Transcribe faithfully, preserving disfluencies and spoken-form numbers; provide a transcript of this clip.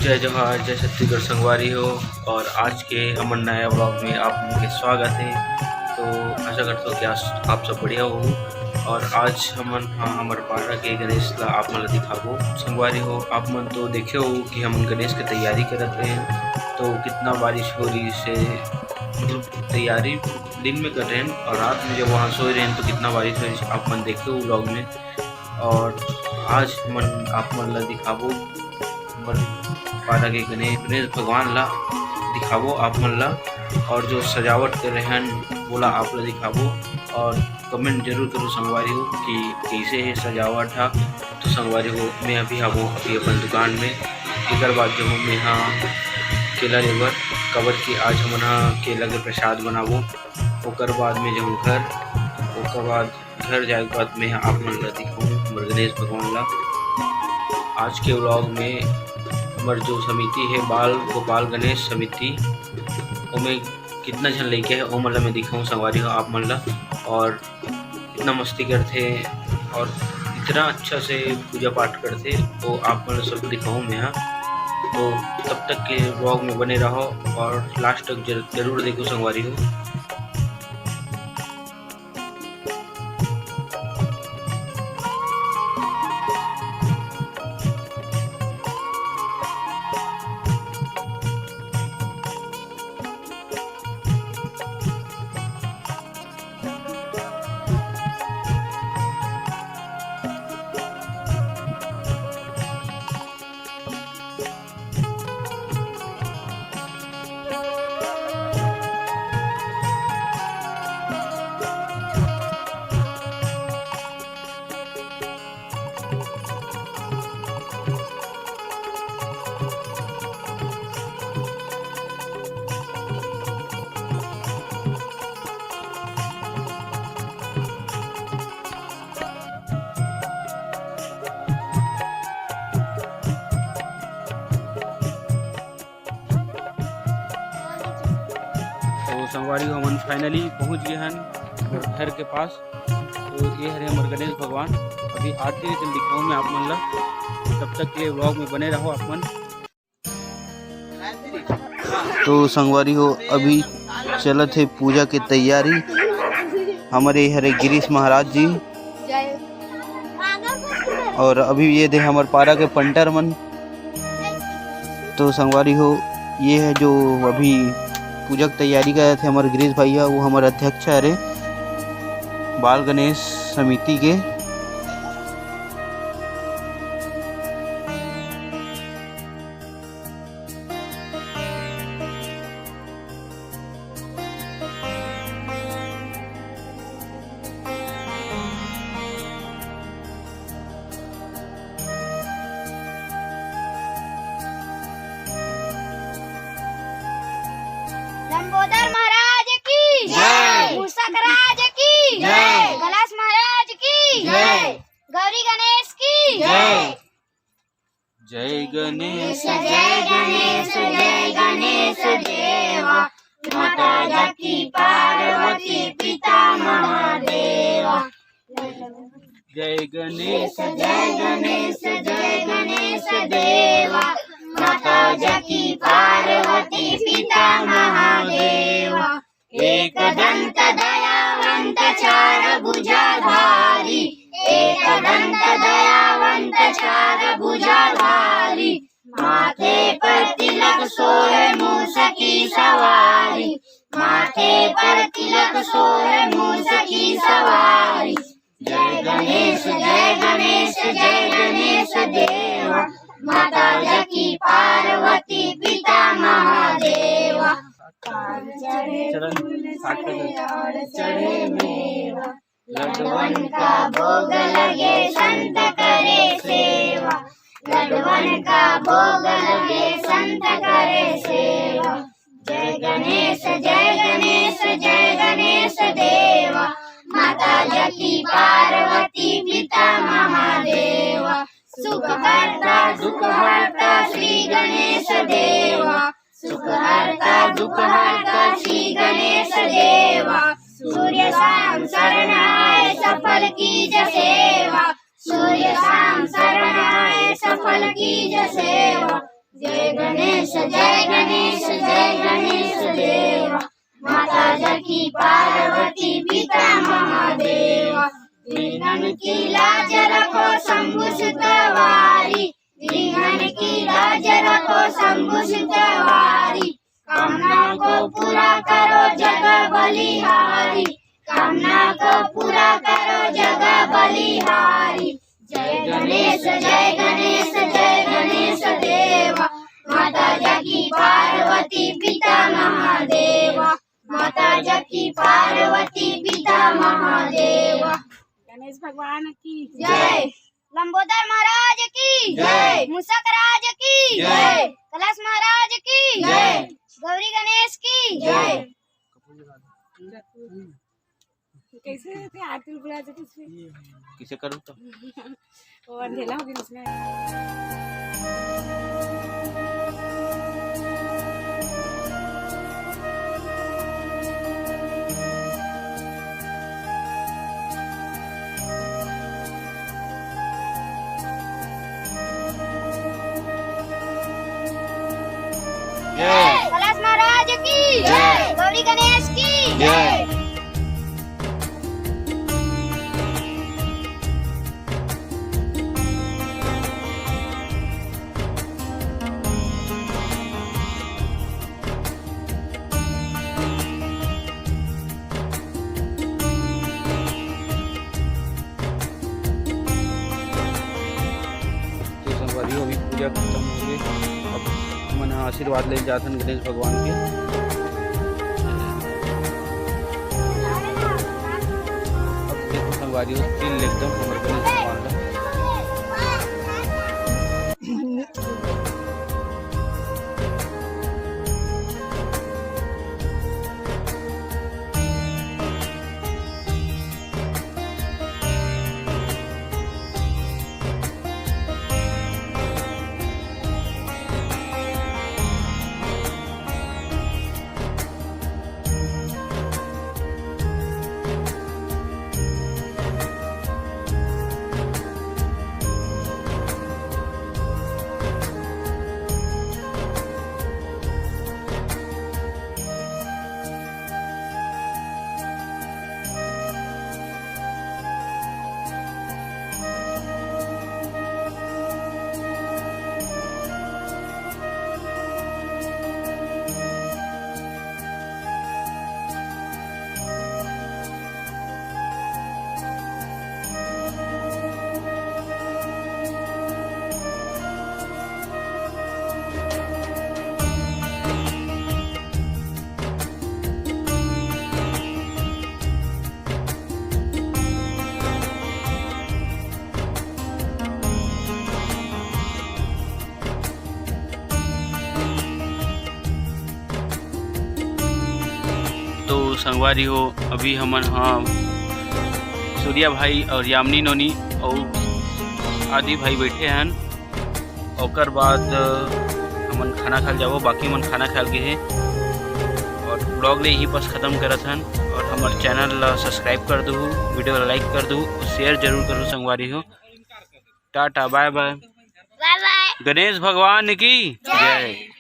जय जोहार, जय छत्तीसगढ़ संगवारी हो। और आज के हमन नया व्लॉग में आप मन के स्वागत है। तो आशा करता हूँ कि आज आप सब बढ़िया हो। और आज हमन, हाँ, हमर पारा के गणेश ला आप मन ला दिखाबो। संगवारी हो, आप मन तो देखे हो कि हमन गणेश के तैयारी करत रहे, तो कितना बारिश हो रही से, मतलब, तैयारी दिन में कर रहे हैं और रात में जब वहाँ सोए रहे हैं तो कितना बारिश हो रही, आप मन देखे हो व्लॉग में। और आज हमन आप मन ला दिखाबो हमर पारा के गणेश, गणेश भगवान ला दिखाबो आप मन ला, और जो सजावट करे हन, वोला आप ला दिखाबो। और कमेंट जरूर करो संगवारी हो कि कैसे है सजावट हा। तो संगवारी हो, मैं अभी आबो अभी अपन दुकान में, एकर बाद जो मैं हा केला लेबर, काबर कि आज हमन हा केला के प्रसाद बनाबो। ओकर बाद में जाऊँ घर, ओकर बाद घर जाए के बाद मैं आप मन ला दिखाऊँ हमर गणेश भगवान ला। आज के व्लॉग में हमर जो समिति है, बाल गोपाल गणेश समिति, ओमे कितना झन लइका है, ओमन ला मैं दिखाऊँ संगवारी हो आप मन ला, और कितना मस्ती करथे और इतना अच्छा से पूजा पाठ करथे, वो आप मन ला सब दिखाऊँ मैं हा। तो तब तक के व्लॉग में बने रहो और लास्ट तक जर-, जरूर देखो संगवारी हो। तो संगवारी हो, हमन finally पहुंच गए हन घर के पास। तो ये हरे हमर गणेश भगवान, अभी आते हैं, दिखाऊँ मैं आप मन ला। तब तक के व्लॉग में बने रहो आप मन। तो संगवारी हो, अभी चलत है पूजा के तैयारी। हमर ये हरे गिरीश महाराज जी, और अभी ये दे हमर पारा के पंटर मन। तो संगवारी हो, ये है जो अभी पूजा के तैयारी करत है हमर गिरीश भैया, वो हमर अध्यक्ष हरे बाल गणेश समिति के। लंबोदर महाराज की जय। मूसक राज की जय। कलश महाराज की जय। गौरी गणेश की जय। जय गणेश, जय गणेश, जय गणेश देवा, माता जाकी पार्वती पिता महादेवा। जय गणेश, जय गणेश, जय गणेश देवा, माता जाकी पार्वती पिता महादेवा। एक दंत दयावंत चार भुजाधारी, एक दंत दयावंत चार भुजाधारी, माथे पर तिलक सोहे मूस की सवारी, माथे पर तिलक सोहे मूस की सवारी। जय गणेश, जय गणेश, जय गणेश देवा, माता जाकी पार्वती पिता महादेवा। चरण सार्थक। और चढ़े मेवा। लड्डुवन का भोग लगे संत करे सेवा, लड्डुवन का भोग लगे संत करे सेवा। जय गणेश, जय गणेश, जय गणेश देवा, माता जाकी पार्वती पिता महादेवा। सुख करता दुख हरता श्री गणेश देवा, सुख हरता दुख हरता श्री गणेश देवा। सूर्य शाम शरण आए सफल कीज सेवा, सूर्य शाम शरण आए सफल कीज सेवा। जय गणेश, जय गणेश, जय गणेश देवा। माता जाकी पार्वती, पिता महादेवा। दीनन की लाज रखो शंभु सुतवारी। दीनन की लाज रखो शंभु सुतवारी। कामना को पूरा करो जग बलिहारी। कामना को पूरा करो जग बलिहारी। जय गणेश, जय गणेश, जय गणेश देवा। माता जाकी पार्वती, पिता महादेवा। माता जाकी पार्वती, पिता महादेवा। गणेश भगवान की जय। लंबोदर महाराज की जय। मूसक राज की जय। कलश महाराज की जय। गौरी गणेश की जय। कैसे थे आरती बुला देते उसमें? कैसे करूँ तो? वो अंधेला हो गया उसमें। जय। कैलाश महाराज की जय। गौरी गणेश की जय। तो संगवारी हो, अभी पूजा खत्म हो गई। अब हमन ह आशीर्वाद ले जाथन गणेश भगवान के। अब देखो संगवारी हो, तिल एकदम हमर गणेश भगवान का। तो संगवारी हो, अभी हमन ह सूर्या भाई और यामिनी नोनी और आदि भाई बैठे हन। ओकर बाद, अ, हमन खाना खाए ल जाबो, बाकी मन खाना खाए ल गे हे। और vlog ले यहीं पास खत्म करत हन। और हमर channel ला subscribe कर दू, video ला like कर दू, share जरूर करू संगवारी हो। Tata, bye bye। Bye bye। Ganesh भगवान की जय। जय।